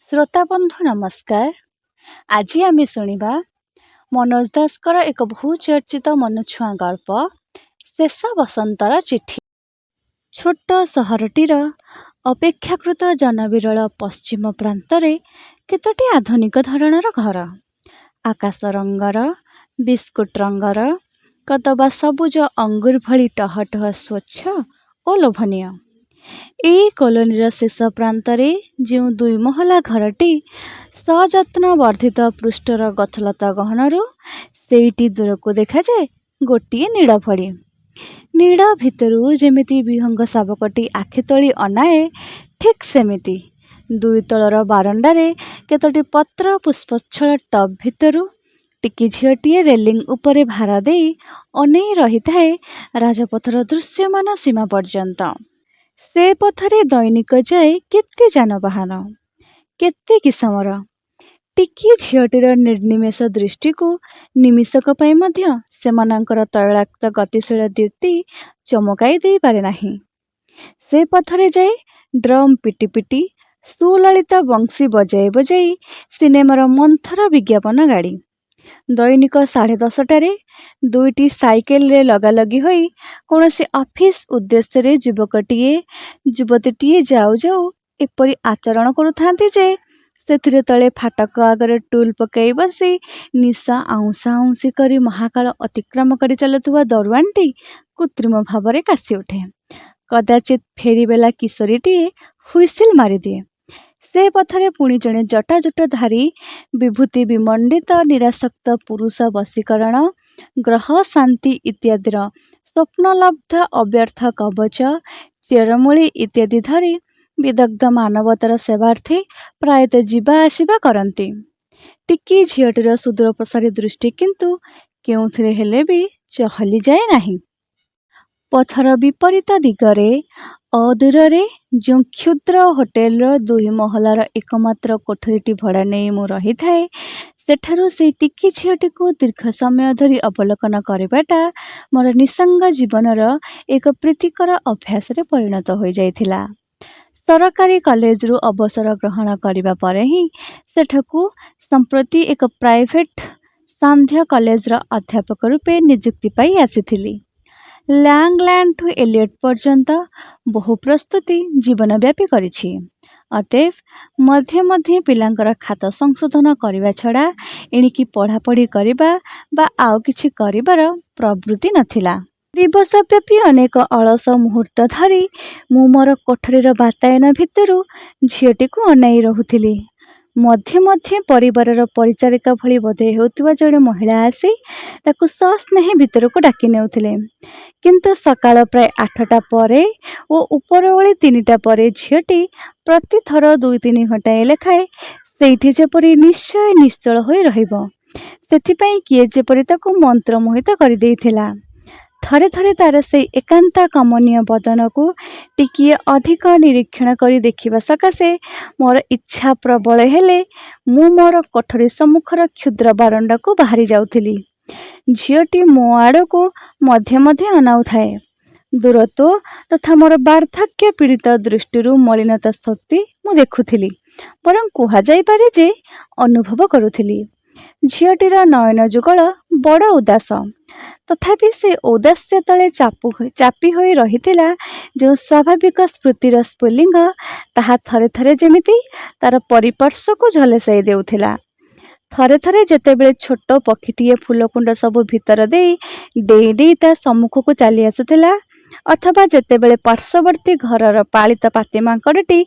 ଶ୍ରୋତାବନ୍ଧୁ ନମସ୍କାର। ଆଜି ଆମେ ଶୁଣିବା ମନୋଜ ଦାସଙ୍କର ଏକ ବହୁ ଚର୍ଚ୍ଚିତ ମନଛୁଆଁ ଗଳ୍ପ, ଶେଷ ବସନ୍ତର ଚିଠି। ଛୋଟ ସହରଟିର ଅପେକ୍ଷାକୃତ ଜନବିରଳ ପଶ୍ଚିମ ପ୍ରାନ୍ତରେ କେତୋଟି ଆଧୁନିକ ଧରଣର ଘର। ଆକାଶ ରଙ୍ଗର, ବିସ୍କୁଟ ରଙ୍ଗର, କଦବା ସବୁଜ ଅଙ୍ଗୁର ଭଳି ଟହଟହ ସ୍ୱଚ୍ଛ ଓ ଲୋଭନୀୟ। ଏଇ କଲୋନୀର ଶେଷ ପ୍ରାନ୍ତରେ ଯେଉଁ ଦୁଇମହଲା ଘରଟି ସଯତ୍ନ ବର୍ଦ୍ଧିତ ପୃଷ୍ଠର ଗଛଲତା ଗହଣରୁ ସେଇଟି ଦୂରକୁ ଦେଖାଯାଏ ଗୋଟିଏ ନୀଡ଼ ଭଳି। ନୀଡ଼ ଭିତରୁ ଯେମିତି ବିହଙ୍ଗ ଶାବକଟି ଆଖି ତୋଳି ଅନାଏ, ଠିକ୍ ସେମିତି ଦୁଇ ତଳର ବାରଣ୍ଡାରେ କେତୋଟି ପତ୍ର ପୁଷ୍ପୋଚ୍ଛଳ ଟବ୍ ଭିତରୁ ଟିକି ଝିଅଟିଏ ରେଲିଂ ଉପରେ ଭାର ଦେଇ ଅନେଇ ରହିଥାଏ ରାଜପଥର ଦୃଶ୍ୟମାନ ସୀମା ପର୍ଯ୍ୟନ୍ତ। ସେ ପଥରେ ଦୈନିକ ଯାଏ କେତେ ଯାନବାହନ, କେତେ କିସମର। ଟିକି ଝିଅଟିର ନିର୍ନିମେଷ ଦୃଷ୍ଟିକୁ ନିମିଷକ ପାଇଁ ମଧ୍ୟ ସେମାନଙ୍କର ତୈଳାକ୍ତ ଗତିଶୀଳ ଦ୍ୟୁତି ଚମକାଇ ଦେଇପାରେ ନାହିଁ। ସେ ପଥରେ ଯାଏ ଡ୍ରମ୍ ପିଟି ପିଟି, ସୁଲଳିତ ବଂଶୀ ବଜାଇ ବଜାଇ ସିନେମାର ମନ୍ଥର ବିଜ୍ଞାପନ ଗାଡ଼ି। ଦୈନିକ 10:30ଟାରେ ଦୁଇଟି ସାଇକେଲରେ ଲଗାଲଗି ହୋଇ କୌଣସି ଅଫିସ ଉଦ୍ଦେଶ୍ୟରେ ଯୁବକଟିଏ ଯୁବତୀଟିଏ ଯାଉ ଯାଉ ଏପରି ଆଚରଣ କରୁଥାନ୍ତି ଯେ, ସେଥିରେ ତଳେ ଫାଟକ ଆଗରେ ଟୁଲ୍ ପକାଇ ବସି ନିଶ ଆଉଁସା ଆଉଁସି କରି ମହାକାଳ ଅତିକ୍ରମ କରି ଚାଲୁଥିବା ଦରୱାନଟି କୃତ୍ରିମ ଭାବରେ କାଶି ଉଠେ। କଦାଚିତ୍ ଫେରିବାଲା କିଶୋରୀଟିଏ ହୁଇସିଲ ମାରିଦିଏ। ସେ ପଥରେ ପୁଣି ଜଣେ ଜଟାଜୁଟଧାରୀ ବିଭୂତି ବିମଣ୍ଡିତ ନିରାସକ୍ତ ପୁରୁଷ ବଶୀକରଣ, ଗ୍ରହ ଶାନ୍ତି ଇତ୍ୟାଦିର ସ୍ୱପ୍ନଲବ୍ଧ ଅବ୍ୟର୍ଥ କବଚ, ଚେରମୂଳି ଇତ୍ୟାଦି ଧରି ବିଦଗ୍ଧ ମାନବତାର ସେବାର୍ଥେ ପ୍ରାୟତଃ ଯିବା ଆସିବା କରନ୍ତି। ଟିକି ଝିଅଟିର ସୁଦୂରପ୍ରସାରୀ ଦୃଷ୍ଟି କିନ୍ତୁ କେଉଁଥିରେ ହେଲେ ବି ଚହଲିଯାଏ ନାହିଁ। ପଥର ବିପରୀତ ଦିଗରେ ଅଦୂରରେ ଯେଉଁ କ୍ଷୁଦ୍ର ହୋଟେଲର ଦୁଇ ମହଲାର ଏକମାତ୍ର କୋଠରିଟି ଭଡ଼ା ନେଇ ମୁଁ ରହିଥାଏ, ସେଠାରୁ ସେଇ ଟିକି ଝିଅଟିକୁ ଦୀର୍ଘ ସମୟ ଧରି ଅବଲୋକନ କରିବାଟା ମୋର ନିଃସଙ୍ଗ ଜୀବନର ଏକ ପ୍ରୀତିକର ଅଭ୍ୟାସରେ ପରିଣତ ହୋଇଯାଇଥିଲା। ସରକାରୀ କଲେଜରୁ ଅବସର ଗ୍ରହଣ କରିବା ପରେ ହିଁ ସେଠାକୁ ସମ୍ପ୍ରତି ଏକ ପ୍ରାଇଭେଟ ସାନ୍ଧ୍ୟ କଲେଜର ଅଧ୍ୟାପକ ରୂପେ ନିଯୁକ୍ତି ପାଇ ଆସିଥିଲି। ଲ୍ୟାଙ୍ଗଲ୍ୟାଣ୍ଡଠୁ ଏଲିୟଟ ପର୍ଯ୍ୟନ୍ତ ବହୁ ପ୍ରସ୍ତୁତି ଜୀବନବ୍ୟାପୀ କରିଛି। ଅତଏବ ମଧ୍ୟେ ମଧ୍ୟେ ପିଲାଙ୍କର ଖାତା ସଂଶୋଧନ କରିବା ଛଡ଼ା ଏଣିକି ପଢ଼ାପଢ଼ି କରିବା ବା ଆଉ କିଛି କରିବାର ପ୍ରବୃତ୍ତି ନଥିଲା। ଦିବସବ୍ୟାପୀ ଅନେକ ଅଳସ ମୁହୂର୍ତ୍ତ ଧରି ମୁଁ ମୋର କୋଠରିର ବାତାୟନ ଭିତରୁ ଝିଅଟିକୁ ଅନାଇ ରହୁଥିଲି। ମଧ୍ୟେ ମଧ୍ୟେ ପରିବାରର ପରିଚାରିକା ଭଳି ବୋଧ ହେଉଥିବା ଜଣେ ମହିଳା ଆସି ତାକୁ ସସ୍ନେହେ ଭିତରକୁ ଡାକି ନେଉଥିଲେ। କିନ୍ତୁ ସକାଳ ପ୍ରାୟ 8ଟା ପରେ ଓ ଉପରଓଳି 3ଟା ପରେ ଝିଅଟି ପ୍ରତିଥର 2-3 ଘଣ୍ଟାଏ ଲେଖାଏଁ ସେଇଠି ଯେପରି ନିଶ୍ଚୟ ନିଶ୍ଚଳ ହୋଇ ରହିବ, ସେଥିପାଇଁ କିଏ ଯେପରି ତାକୁ ମନ୍ତ୍ରମୋହିତ କରିଦେଇଥିଲା। ଥରେ ଥରେ ତାର ସେଇ ଏକାନ୍ତ କମନୀୟ ବଦନକୁ ଟିକିଏ ଅଧିକ ନିରୀକ୍ଷଣ କରି ଦେଖିବା ସକାଶେ ମୋର ଇଚ୍ଛା ପ୍ରବଳ ହେଲେ ମୁଁ ମୋର କୋଠରି ସମ୍ମୁଖର କ୍ଷୁଦ୍ର ବାରଣ୍ଡାକୁ ବାହାରି ଯାଉଥିଲି। ଝିଅଟି ମୋ ଆଡ଼କୁ ମଧ୍ୟେ ମଧ୍ୟେ ଅନାଉଥାଏ। ଦୂରତ୍ୱ ତଥା ମୋର ବାର୍ଦ୍ଧକ୍ୟ ପୀଡ଼ିତ ଦୃଷ୍ଟିରୁ ମଳିନତା ସତ୍ତ୍ୱେ ମୁଁ ଦେଖୁଥିଲି, ବରଂ କୁହାଯାଇପାରେ ଯେ ଅନୁଭବ କରୁଥିଲି, ଝିଅଟିର ନୟନ ଯୁଗଳ ବଡ଼ ଉଦାସ। ତଥାପି ସେ ଔଦାସ୍ୟ ତଳେ ଚାପି ହୋଇ ରହିଥିଲା ଯେଉଁ ସ୍ୱାଭାବିକ ସ୍ଫୁର୍ତ୍ତିର ସ୍ଫୁଲିଙ୍ଗ, ତାହା ଥରେ ଥରେ ଯେମିତି ତାର ପରିପାର୍ଶ୍ୱକୁ ଝଲସାଇ ଦେଉଥିଲା। ଥରେ ଥରେ ଯେତେବେଳେ ଛୋଟ ପକ୍ଷୀଟିଏ ଫୁଲକୁଣ୍ଡ ସବୁ ଭିତର ଦେଇ ଡେଇଁ ଡେଇଁ ତା ସମ୍ମୁଖକୁ ଚାଲି ଆସୁଥିଲା, ଅଥବା ଯେତେବେଳେ ପାର୍ଶ୍ୱବର୍ତ୍ତୀ ଘରର ପାଳିତ ପାତିମାଙ୍କଡ଼ଟି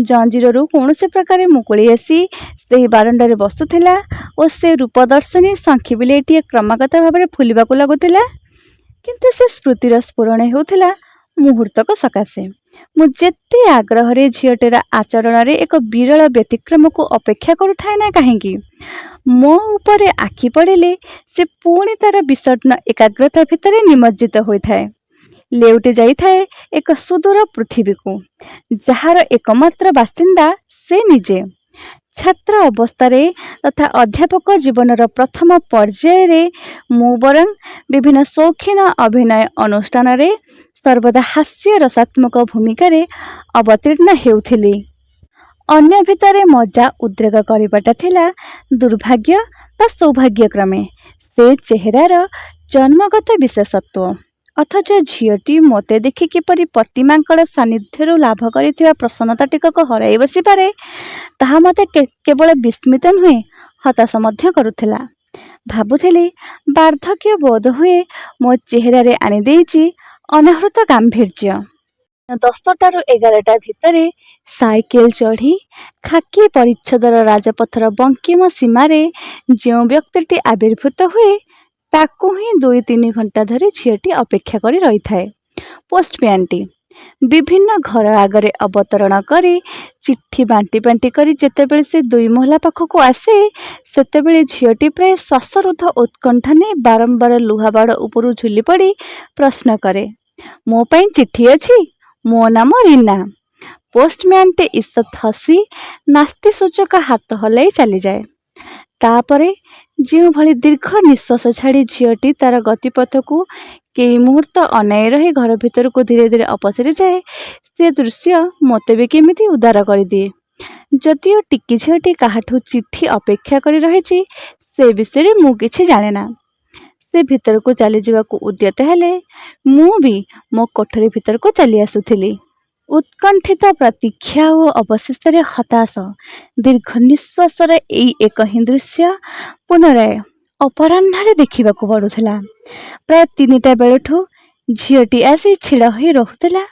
ଜଞ୍ଜିରରୁ କୌଣସି ପ୍ରକାରେ ମୁକୁଳି ଆସି ସେହି ବାରଣ୍ଡାରେ ବସୁଥିଲା ଓ ସେ ରୂପଦର୍ଶିନୀ ଶଙ୍ଖୀ ବିଲେଇଟିଏ କ୍ରମାଗତ ଭାବରେ ଫୁଲିବାକୁ ଲାଗୁଥିଲା, କିନ୍ତୁ ସେ ସ୍ଫୁର୍ତ୍ତିର ସ୍ଫୁରଣ ହେଉଥିଲା ମୁହୂର୍ତ୍ତକ ସକାଶେ। ମୁଁ ଯେତେ ଆଗ୍ରହରେ ଝିଅଟିର ଆଚରଣରେ ଏକ ବିରଳ ବ୍ୟତିକ୍ରମକୁ ଅପେକ୍ଷା କରୁଥାଏ ନା କାହିଁକି, ମୋ ଉପରେ ଆଖି ପଡ଼ିଲେ ସେ ପୁଣି ତାର ବିଷଣ୍ଣ ଏକାଗ୍ରତା ଭିତରେ ନିମଜ୍ଜିତ ହୋଇଥାଏ, ଲେଉଟି ଯାଇଥାଏ ଏକ ସୁଦୂର ପୃଥିବୀକୁ, ଯାହାର ଏକମାତ୍ର ବାସିନ୍ଦା ସେ ନିଜେ। ଛାତ୍ର ଅବସ୍ଥାରେ ତଥା ଅଧ୍ୟାପକ ଜୀବନର ପ୍ରଥମ ପର୍ଯ୍ୟାୟରେ ମୁଁ ବରଂ ବିଭିନ୍ନ ସୌଖିନ ଅଭିନୟ ଅନୁଷ୍ଠାନରେ ସର୍ବଦା ହାସ୍ୟ ରସାତ୍ମକ ଭୂମିକାରେ ଅବତୀର୍ଣ୍ଣ ହେଉଥିଲି। ଅନ୍ୟ ଭିତରେ ମଜା ଉଦ୍ରେକ କରିବାଟା ଥିଲା ଦୁର୍ଭାଗ୍ୟ ବା ସୌଭାଗ୍ୟକ୍ରମେ ସେ ଚେହେରାର ଜନ୍ମଗତ ବିଶେଷତ୍ୱ। ଅଥଚ ଝିଅଟି ମୋତେ ଦେଖି କିପରି ପତିମାଙ୍କଡ଼ ସାନ୍ନିଧ୍ୟରୁ ଲାଭ କରିଥିବା ପ୍ରସନ୍ନତା ଟିକକ ହରାଇ ବସିପାରେ, ତାହା ମୋତେ କେବଳ ବିସ୍ମିତ ନୁହେଁ, ହତାଶ ମଧ୍ୟ କରୁଥିଲା। ଭାବୁଥିଲି, ବାର୍ଦ୍ଧକ୍ୟ ବୋଧହୁଏ ମୋ ଚେହେରାରେ ଆଣିଦେଇଛି ଅନାହୂତ ଗାମ୍ଭୀର୍ଯ୍ୟ। 10ଟାରୁ 11ଟା ଭିତରେ ସାଇକେଲ ଚଢ଼ି ଖାକି ପରିଚ୍ଛଦର ରାଜପଥର ବଙ୍କିମ ସୀମାରେ ଯେଉଁ ବ୍ୟକ୍ତିଟି ଆବିର୍ଭୂତ ହୁଏ, ତାକୁ ହିଁ 2-3 ଘଣ୍ଟା ଧରି ଝିଅଟି ଅପେକ୍ଷା କରି ରହିଥାଏ। ପୋଷ୍ଟମ୍ୟାନଟି। ବିଭିନ୍ନ ଘର ଆଗରେ ଅବତରଣ କରି ଚିଠି ବାଣ୍ଟି ବାଣ୍ଟି କରି ଯେତେବେଳେ ସେ ଦୁଇମହଲା ପାଖକୁ ଆସେ, ସେତେବେଳେ ଝିଅଟି ପ୍ରାୟ ଶ୍ୱାସରୁଦ୍ଧ ଉତ୍କଣ୍ଠା ନେଇ ବାରମ୍ବାର ଲୁହାବାଡ଼ ଉପରୁ ଝୁଲିପଡ଼ି ପ୍ରଶ୍ନ କରେ, "ମୋ ପାଇଁ ଚିଠି ଅଛି? ମୋ ନାମ ରୀନା।" ପୋଷ୍ଟମ୍ୟାନଟି ଈଷତ୍ ହସି ନାସ୍ତିସୂଚକ ହାତ ହଲାଇ ଚାଲିଯାଏ। ତାପରେ ଯେଉଁଭଳି ଦୀର୍ଘ ନିଃଶ୍ୱାସ ଛାଡ଼ି ଝିଅଟି ତାର ଗତିପଥକୁ କେଇ ମୁହୂର୍ତ୍ତ ଅନାଇ ରହି ଘର ଭିତରକୁ ଧୀରେ ଧୀରେ ଅପସରିଯାଏ, ସେ ଦୃଶ୍ୟ ମୋତେ ବି କେମିତି ଉଦାର କରିଦିଏ। ଯଦିଓ ଟିକି ଝିଅଟି କାହାଠୁ ଚିଠି ଅପେକ୍ଷା କରି ରହିଛି, ସେ ବିଷୟରେ ମୁଁ କିଛି ଜାଣେନା। ସେ ଭିତରକୁ ଚାଲିଯିବାକୁ ଉଦ୍ୟତ ହେଲେ ମୁଁ ବି ମୋ କୋଠରୀ ଭିତରକୁ ଚାଲି ଆସୁଥିଲି। ଉତ୍କଣ୍ଠିତ ପ୍ରତୀକ୍ଷା ଓ ଅବଶେଷରେ ହତାଶ ଦୀର୍ଘ ନିଃଶ୍ୱାସର ଏଇ ଏକ ହିଁ ଦୃଶ୍ୟ ପୁନରାୟ ଅପରାହ୍ନରେ ଦେଖିବାକୁ ପଡ଼ୁଥିଲା। ପ୍ରାୟ 3ଟା ବେଳଠୁ ଝିଅଟି ଆସି ଛିଡ଼ା ହୋଇ ରହୁଥିଲା।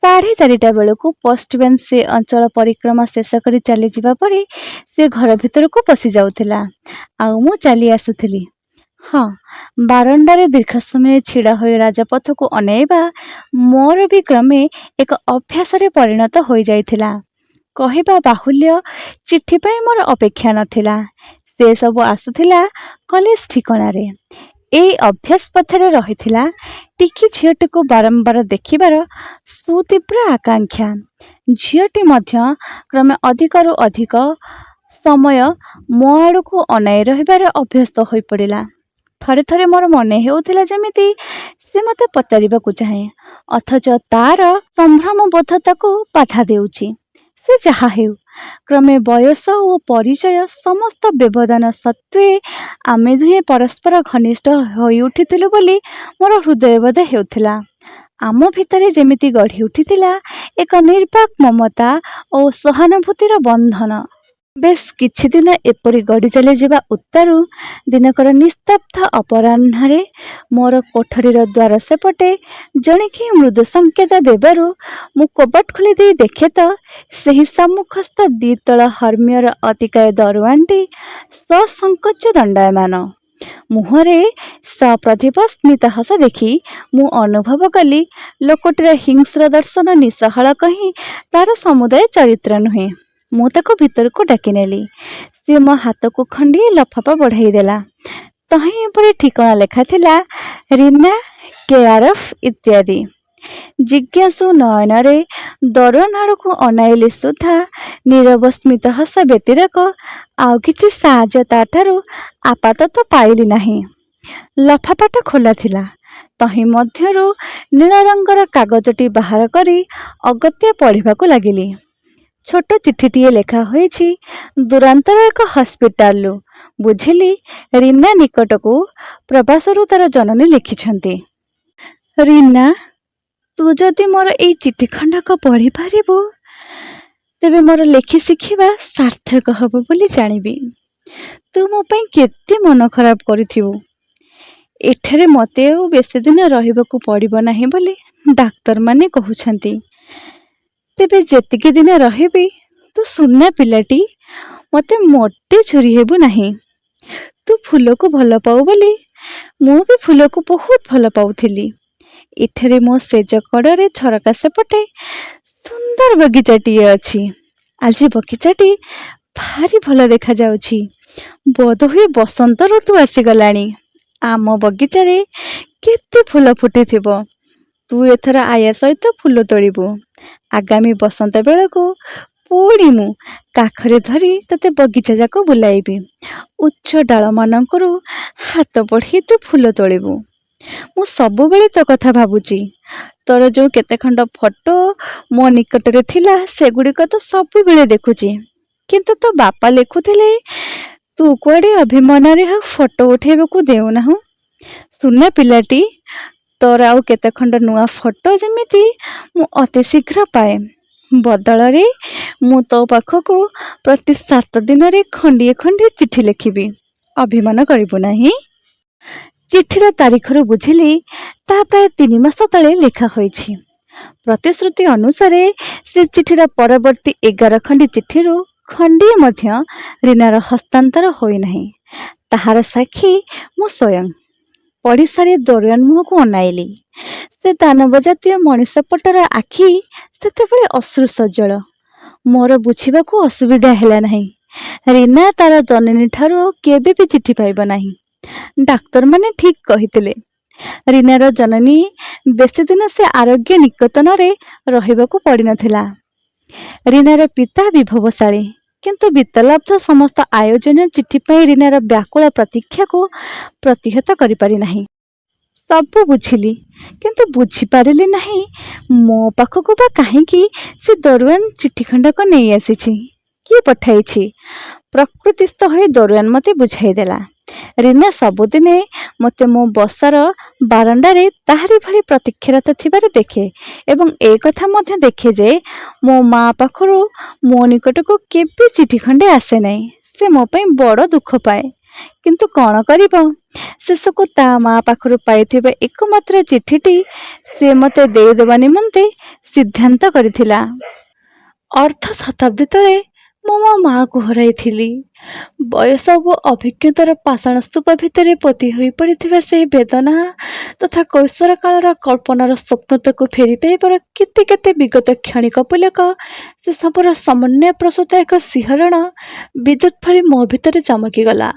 4:30 ବେଳକୁ ପୋଷ୍ଟମ୍ୟାନ ସେ ଅଞ୍ଚଳ ପରିକ୍ରମା ଶେଷ କରି ଚାଲିଯିବା ପରେ ସେ ଘର ଭିତରକୁ ପଶିଯାଉଥିଲା, ଆଉ ମୁଁ ଚାଲି ଆସୁଥିଲି। ହଁ, ବାରଣ୍ଡାରେ ଦୀର୍ଘ ସମୟ ଛିଡ଼ା ହୋଇ ରାଜପଥକୁ ଅନାଇବା ମୋର ବି କ୍ରମେ ଏକ ଅଭ୍ୟାସରେ ପରିଣତ ହୋଇଯାଇଥିଲା। କହିବା ବାହୁଲ୍ୟ, ଚିଠି ପାଇଁ ମୋର ଅପେକ୍ଷା ନଥିଲା। ସେ ସବୁ ଆସୁଥିଲା କଲେଜ ଠିକଣାରେ। ଏଇ ଅଭ୍ୟାସ ପଛରେ ରହିଥିଲା ଟିକି ଝିଅଟିକୁ ବାରମ୍ବାର ଦେଖିବାର ସୁତୀବ୍ର ଆକାଂକ୍ଷା। ଝିଅଟି ମଧ୍ୟ କ୍ରମେ ଅଧିକରୁ ଅଧିକ ସମୟ ମୋ ଆଡ଼କୁ ଅନାଇ ରହିବାରେ ଅଭ୍ୟସ୍ତ ହୋଇପଡ଼ିଲା। ଥରେ ଥରେ ମୋର ମନେ ହେଉଥିଲା ଯେମିତି ସେ ମୋତେ ପଚାରିବାକୁ ଚାହେଁ, ଅଥଚ ତାର ସମ୍ଭ୍ରମବୋଧ ତାକୁ ବାଧା ଦେଉଛି। ସେ ଯାହାହେଉ, କ୍ରମେ ବୟସ ଓ ପରିଚୟ ସମସ୍ତ ବ୍ୟବଧାନ ସତ୍ତ୍ୱେ ଆମେ ଦୁହେଁ ପରସ୍ପର ଘନିଷ୍ଠ ହୋଇଉଠିଥିଲୁ ବୋଲି ମୋର ହୃଦୟବୋଧ ହେଉଥିଲା। ଆମ ଭିତରେ ଯେମିତି ଗଢ଼ି ଉଠିଥିଲା ଏକ ନିର୍ବାକ ମମତା ଓ ସହାନୁଭୂତିର ବନ୍ଧନ। ବେଶ୍ କିଛିଦିନ ଏପରି ଗଡ଼ି ଚାଲିଯିବା ଉତ୍ତାରୁ ଦିନକର ନିସ୍ତବ୍ଧ ଅପରାହ୍ନରେ ମୋର କୋଠରୀର ଦ୍ୱାର ସେପଟେ ଜଣେ କେହି ମୃଦୁ ସଙ୍କେତ ଦେବାରୁ ମୁଁ କବାଟ ଖୋଲିଦେଇ ଦେଖେ ତ ସେହି ସମ୍ମୁଖସ୍ଥ ଦ୍ୱିତଳ ହର୍ମ୍ୟର ଅତିକାୟ ଦରୱାନଟି ସସଙ୍କୋଚ ଦଣ୍ଡାୟମାନ। ମୁହଁରେ ସପ୍ରଦୀପ ସ୍ମିତହାସ ଦେଖି ମୁଁ ଅନୁଭବ କଲି, ଲୋକଟିର ହିଂସ୍ର ଦର୍ଶନ ନିଶହଳକ ହିଁ ତାର ସମୁଦାୟ ଚରିତ୍ର ନୁହେଁ। ମୁଁ ତାକୁ ଭିତରକୁ ଡାକିନେଲି। ସେ ମୋ ହାତକୁ ଖଣ୍ଡିଏ ଲଫାପା ବଢ଼ାଇଦେଲା। ତହିଁ ଉପରେ ଠିକଣା ଲେଖାଥିଲା, ରୀନା, କେୟାର ଅଫ୍ ଇତ୍ୟାଦି। ଜିଜ୍ଞାସୁ ନୟନରେ ଦରୱାନ ଆଡ଼କୁ ଅନାଇଲେ ସୁଦ୍ଧା ନୀରବ ସ୍ମିତହାସ ବ୍ୟତିରେକ ଆଉ କିଛି ସାହାଯ୍ୟ ତାଠାରୁ ଆପାତତଃ ପାଇଲି ନାହିଁ। ଲଫାପାଟା ଖୋଲା ଥିଲା। ତହିଁ ମଧ୍ୟରୁ ନୀଳ ରଙ୍ଗର କାଗଜଟି ବାହାର କରି ଅଗତ୍ୟା ପଢ଼ିବାକୁ ଲାଗିଲି। ଛୋଟ ଚିଠିଟିଏ ଲେଖା ହୋଇଛି ଦୂରାନ୍ତର ଏକ ହସ୍ପିଟାଲରୁ। ବୁଝିଲି, ରୀନା ନିକଟକୁ ପ୍ରବାସରୁ ତାର ଜନନୀ ଲେଖିଛନ୍ତି। "ରୀନା, ତୁ ଯଦି ମୋର ଏଇ ଚିଠି ଖଣ୍ଡକ ପଢ଼ିପାରିବୁ, ତେବେ ମୋର ଲେଖି ଶିଖିବା ସାର୍ଥକ ହେବ ବୋଲି ଜାଣିବି। ତୁ ମୋ ପାଇଁ କେତେ ମନ ଖରାପ କରିଥିବୁ। ଏଠାରେ ମୋତେ ଆଉ ବେଶୀଦିନ ରହିବାକୁ ପଡ଼ିବ ନାହିଁ ବୋଲି ଡାକ୍ତରମାନେ କହୁଛନ୍ତି। ତେବେ ଯେତିକି ଦିନ ରହିବି, ତୁ ସୁନା ପିଲାଟି ମୋତେ ମୋଟେ ଝୁରି ହେବୁ ନାହିଁ। ତୁ ଫୁଲକୁ ଭଲ ପାଉ ବୋଲି ମୁଁ ବି ଫୁଲକୁ ବହୁତ ଭଲ ପାଉଥିଲି। ଏଠାରେ ମୋ ଶେଯ କଡ଼ରେ ଝରକା ସେପଟେ ସୁନ୍ଦର ବଗିଚାଟିଏ ଅଛି। ଆଜି ବଗିଚାଟି ଭାରି ଭଲ ଦେଖାଯାଉଛି। ବୋଧହୁଏ ବସନ୍ତ ଋତୁ ଆସିଗଲାଣି। ଆମ ବଗିଚାରେ କେତେ ଫୁଲ ଫୁଟିଥିବ। ତୁ ଏଥର ଆୟା ସହିତ ଫୁଲ ତୋଳିବୁ। ଆଗାମୀ ବସନ୍ତ ବେଳକୁ ପୁଣି ମୁଁ କାଖରେ ଧରି ତୋତେ ବଗିଚା ଯାକ ବୁଲାଇବି। ଉଚ୍ଚ ଡାଳମାନଙ୍କରୁ ହାତ ବଢ଼େଇ ତୁ ଫୁଲ ତୋଳିବୁ। ମୁଁ ସବୁବେଳେ ତୋ କଥା ଭାବୁଛି। ତୋର ଯୋଉ କେତେଖଣ୍ଡ ଫଟୋ ମୋ ନିକଟରେ ଥିଲା, ସେଗୁଡ଼ିକ ତ ସବୁବେଳେ ଦେଖୁଛି। କିନ୍ତୁ ତୋ ବାପା ଲେଖୁଥିଲେ, ତୁ କୁଆଡ଼େ ଅଭିମାନରେ ଆଉ ଫଟୋ ଉଠାଇବାକୁ ଦେଉନାହୁଁ। ସୁନା ପିଲାଟି, ତୋର ଆଉ କେତେଖଣ୍ଡ ନୂଆ ଫଟୋ ଯେମିତି ମୁଁ ଅତି ଶୀଘ୍ର ପାଏ। ବଦଳରେ ମୁଁ ତୋ ପାଖକୁ ପ୍ରତି 7 ଦିନରେ ଖଣ୍ଡିଏ ଖଣ୍ଡିଏ ଚିଠି ଲେଖିବି। ଅଭିମାନ କରିବୁ ନାହିଁ। ଚିଠିର ତାରିଖରୁ ବୁଝିଲି, ତାହା ପ୍ରାୟ 3 ମାସ ତଳେ ଲେଖା ହୋଇଛି। ପ୍ରତିଶ୍ରୁତି ଅନୁସାରେ ସେ ଚିଠିର ପରବର୍ତ୍ତୀ 11 ଖଣ୍ଡି ଚିଠିରୁ ଖଣ୍ଡିଏ ମଧ୍ୟ ରୀନାର ହସ୍ତାନ୍ତର ହୋଇନାହିଁ, ତାହାର ସାକ୍ଷୀ ମୁଁ ସ୍ୱୟଂ। ପଢ଼ିସାରି ଦରୱାନ ମୁହଁକୁ ଅନାଇଲି। ସେ ଦାନବ ଜାତୀୟ ମଣିଷପଟର ଆଖି ସେତେବେଳେ ଅଶ୍ରୁ ସଜଳ। ମୋର ବୁଝିବାକୁ ଅସୁବିଧା ହେଲା ନାହିଁ, ରୀନା ତାର ଜନନୀଠାରୁ ଆଉ କେବେ ବି ଚିଠି ପାଇବ ନାହିଁ। ଡାକ୍ତରମାନେ ଠିକ୍ କହିଥିଲେ, ରୀନାର ଜନନୀ ବେଶୀ ଦିନ ସେ ଆରୋଗ୍ୟ ନିକେତନରେ ରହିବାକୁ ପଡ଼ିନଥିଲା। ରୀନାର ପିତା ବିଭବଶାଳୀ, କିନ୍ତୁ ବିତ୍ତଲବ୍ଧ ସମସ୍ତ ଆୟୋଜନ ଚିଠି ପାଇଁ ରୀନାର ବ୍ୟାକୁଳ ପ୍ରତୀକ୍ଷାକୁ ପ୍ରତିହତ କରିପାରିନାହିଁ। ସବୁ ବୁଝିଲି, କିନ୍ତୁ ବୁଝିପାରିଲି ନାହିଁ ମୋ ପାଖକୁ ବା କାହିଁକି ସେ ଦରୱାନ ଚିଠି ଖଣ୍ଡକ ନେଇ ଆସିଛି? କିଏ ପଠାଇଛି? ପ୍ରକୃତିସ୍ଥ ହୋଇ ଦରୱାନ ମୋତେ ବୁଝାଇଦେଲା, ରୀନା ସବୁଦିନେ ମୋତେ ମୋ ବସାର ବାରଣ୍ଡାରେ ତାହାରି ଭଳି ପ୍ରତୀକ୍ଷାରତ ଥିବାର ଦେଖେ ଏବଂ ଏ କଥା ମଧ୍ୟ ଦେଖେ ଯେ ମୋ ମା ପାଖରୁ ମୋ ନିକଟକୁ କେବେ ଚିଠି ଖଣ୍ଡେ ଆସେ ନାହିଁ। ସେ ମୋ ପାଇଁ ବଡ଼ ଦୁଃଖ ପାଏ, କିନ୍ତୁ କ'ଣ କରିବ? ଶେଷକୁ ତା ମା ପାଖରୁ ପାଇଥିବା ଏକମାତ୍ର ଚିଠିଟି ସେ ମୋତେ ଦେଇଦେବା ନିମନ୍ତେ ସିଦ୍ଧାନ୍ତ କରିଥିଲା। ଅର୍ଦ୍ଧ ଶତାବ୍ଦୀ ତଳେ ମୁଁ ମୋ ମାଆକୁ ହରାଇଥିଲି। ବୟସ ଓ ଅଭିଜ୍ଞତାର ପାଷାଣ ସ୍ତୂପ ଭିତରେ ପୋତି ହୋଇପଡ଼ିଥିବା ସେହି ବେଦନା ତଥା କୈଶୋର କାଳର କଳ୍ପନାର ସ୍ୱପ୍ନତାକୁ ଫେରି ପାଇବାର କେତେ କେତେ ବିଗତ କ୍ଷଣିକ ପୁଲକ, ସେସବୁର ସମନ୍ୱୟ ପ୍ରସୂତ ଏକ ଶିହରଣ ବିଦ୍ୟୁତ୍ ଭଳି ମୋ ଭିତରେ ଚମକିଗଲା।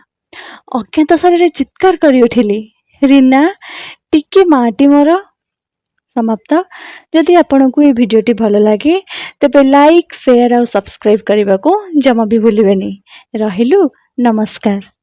ଅଜ୍ଞାତ ସ୍ୱରରେ ଚିତ୍କାର କରି ଉଠିଲି, "ରୀନା, ଟିକି ମାଆଟି ମୋର।" ସମାପ୍ତ। ଯଦି ଆପଣଙ୍କୁ ଏ ଭିଡ଼ିଓଟି ଭଲ ଲାଗେ, ତେବେ ଲାଇକ୍, ସେୟାର ଆଉ ସବସ୍କ୍ରାଇବ୍ କରିବାକୁ ଜମା ବି ଭୁଲିବେନି। ରହିଲୁ, ନମସ୍କାର।